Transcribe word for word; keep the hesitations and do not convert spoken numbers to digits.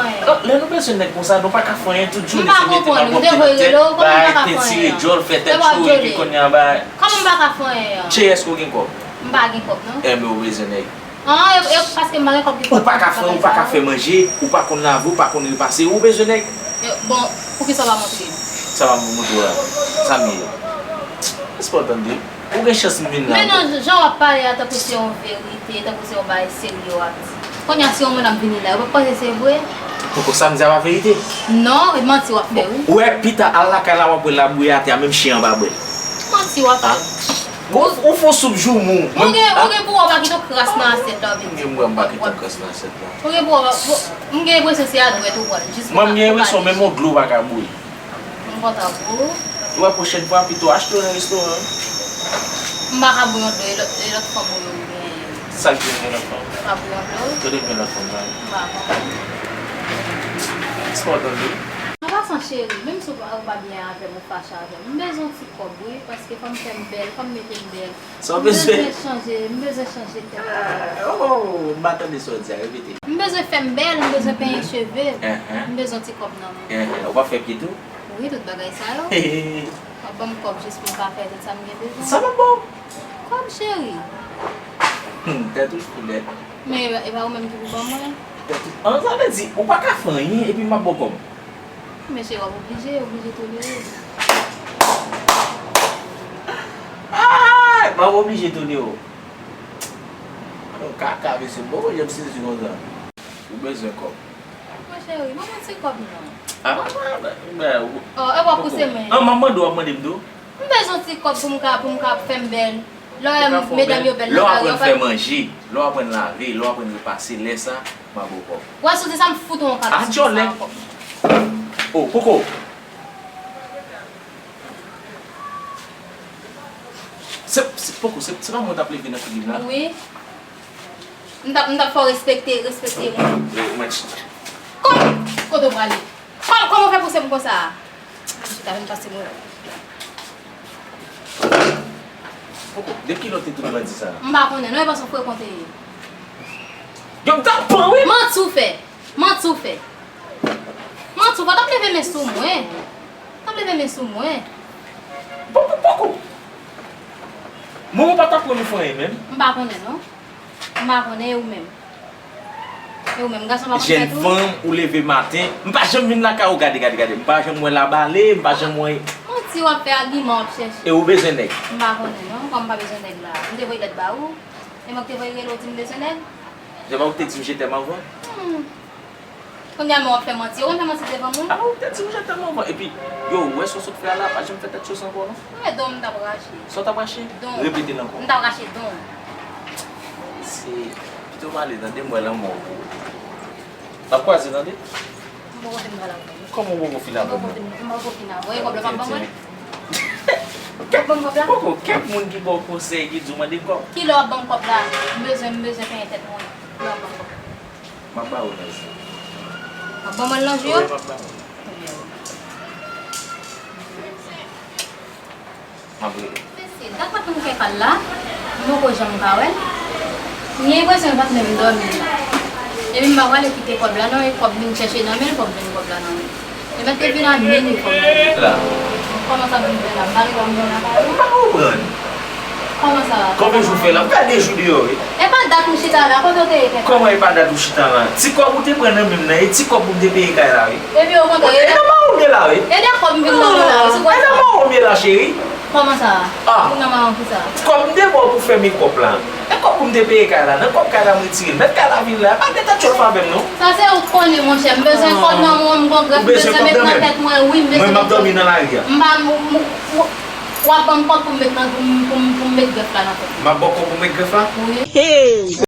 Lè nou bezwen nèg konsa, nou pa ka fè anyen, tout jounen se mete magote nan tèt, bay pentire djòl, fè tèt cho, epi kounye a bay. Kòman m pa ka fè anyen an? Cheri, èske w gen kòb? M pa gen kòb, non. Enben, ou bezwen nèg. An, e, e, paske m pa gen kòb ki fè. Ou pa ka fè, ou pa ka fè manje, ou pa konn lave, ou pa konn repase, ou bezwen nèg. E, bon, poukisa w pa montre m? Sa m ap montre w la? Sa m ye? Èske w tande? Ou gen chans m vin la. Men non, jan w ap pale a, tankou se yon verite, tankou se yon bagay serye w ap di. Kounye a, si yon moun ap vini la, yo p ap panse se vre. Poko, sa m di a pa verite? Non, e manti w ap fè, wi. Ou wè, pita, al lakay la, w ap wè labouyi atè a, menm chen an pa bwè l. Manti w ap fè. Ou, ou fè yon soup joumou. Ou gen, ou gen pou w pa kite yon kras nan asyèt la, w vin di. M gen pou w pa kite yon kras nan asyèt la. Ou gen pou w pa, m gen enpresyon se a dwèt ou pral, jis pou w pa. Mwen, m gen enpresyon, menm yon dlo pa ka bouyi. M kontan pou ou. Ou wè, pwochèn fwa, pito achte w nan restoran. M pa ka bouyi yon dlo, e lòt, e lòt fanm ou yo genyen. Sa k vin gen lòt fanm? M pa bouyi yon dlo. Kote gen lòt fanm nan? M pa konnen. Èske w tande? An pasan, cheri, menm si w pa, ou pa byen avè m, ou fache avè m, m bezwen yon ti kòb, wi, paske fò m fè m bèl, fò m mete m bèl. Sa w bezwen? M bezwen chanje, m bezwen chanje tèt mwen. Oh, m pa tande sa w di a, repete. M bezwen fè m bèl, m bezwen penyen cheve m. Enhen. M bezwen ti kòb nan men m. Enhen. Ou pa fè pye tou? Wi, tout bagay sa yo. W ap ban m kòb jis pou m ka fè tout sa m gen bezwen. Sa m ap ba w? Kòb, cheri. Hmm, tèt ou fou nèt. Men e pa, e pa ou menm ki pou ban mwen? Tèt ou, an, sa vle di, ou pa ka fè anyen epi m ap ba w kòb. Men cheri, w ap oblije, oblije tolere. Ay, m ap oblije tolere w. Ou kaka, mesye, m poko janm sezi konsa. Ou bezwen kòb. Mon cheri, ban mwen ti kòb non. Ah, ah, ah, ben, ben, ou. Oh, e w ap pouse mwen. An, m ap mande w, w ap mande m tou. M bezwen ti kòb pou m ka, pou m ka fè m bèl. Lè w wè medam yo bèl nan lari, yo pa. Lè w aprann fè manje, lè w aprann lave, lè w aprann repase, lè sa, m ap ba w kòb. Wè, sou ti sa m fout ou yon kado. Ah, djòlè. Oh, poko. Se, se, poko, se, se pa mwen t ap leve nan figi m la? Wi. M t ap, m t ap fè w respekte, respekte mwen. Yo, mwen ch- Kòm, kote w prale? Kòm, kòman w fè pouse m konsa a? Chita, vin pase mwen. Poko, de kilè w te tout bandi sa a? M pa konnen, non, e pa son frekan te ye. Yo, m t ap pran, wi! Manti w fè! Manti w fè! Manti w fè! W t ap leve men sou mwen! W t ap leve men sou mwen! Poko, poko! Mwen, ou pa t ap pran nou fè anyen menm? M pa konnen, non. M pa konnen, e ou menm? E ou menm, gason pa konn fè tou? Jèn fanm, ou leve maten, m pa janm vin lakay ou, gade, gade, gade, m pa janm wè labale, m pa janm wè. Manti w ap fè, agiman w ap chèche. E ou bezwen nèg? M pa konnen non, kòm m pa bezwen nèg la. M te voye lèt ba ou, e mwen k te voye rele w di m bezwen nèg? Jan ou te di m je t'aime avan? Hmm. Kounye a menm w ap fè manti. Ou konn fè manti devan moun? Ah, ou te di m je t'aime avan. Epi, yo, ou wè sa w sot fè a la, pa janm fè tèt cho sa ankò non. Ou wè don m t ap rache. Sa w t ap rache? Don. Repete l ankò. M t ap rache don. Se, pito pale, tande m wè lanmò w pou ou. N ap kwaze, tande? M poko fin pale avè w. Kòman w poko fin avè m? M poko fin, m poko fin avè w. E kòb la p ap ban mwen? W ap ban m kòb la? Poko, kèk moun ki ba w konsèy, ki di w mande m kòb. Kilè w ap ban m kòb la? M bezwen, m bezwen penyen tèt mwen. Kilè w ap ban m kòb la? M ap ba ou nan jou. W ap ban mwen l nan jou yo? Wi, m ap ba ou. M ap rele. Mesye, dat m ap tann kè pa l la, m poko janm ka wè l. M gen enpresyon l pa t menm dòmi. Epi m pa prale kite kòb la non, e kòb vin chèche nan men l, fò m jwenn kòb la nan men l. Li mèt te vin a minwi fò m jwenn. La. Kòman sa vin fè la? M pa gen dwa m jwenn lakay ou? M pa konprann. Kòman sa? Konbyen jou fè la? M fè de jou deyò wi. E pa dat ou chita la, kote w te ye kè? Kòman e pa dat ou chita la? Ti kòb ou te pran nan men m nan, e ti kòb pou m te peye kay la wi. Epi okontrè, e nan mawon m ye la wi. E de kòb m vin nan men w la wi. E nan mawon m ye la cheri. Kòman sa? Ah. Ou nan mawon kisa? Kòb m te ba w pou fè mekòp la. E kòb pou m te peye kay la, nan kòb kay la m retire l. Mèt kay la vin la, pa gen tèt chòf avè m non. Sa se ou k konnen monchè, m bezwen kòb nan men w, m gon grèf m bezwen met nan tèt mwen wi, m bezwen met. Mwen m ap dòmi nan lari a. M pa, m, m, m, w ap ban m kòb pou m met nan, pou m, pou m, pou m met grèf la nan tèt mwen. M ap ba w kòb pou m met grèf la? Wi.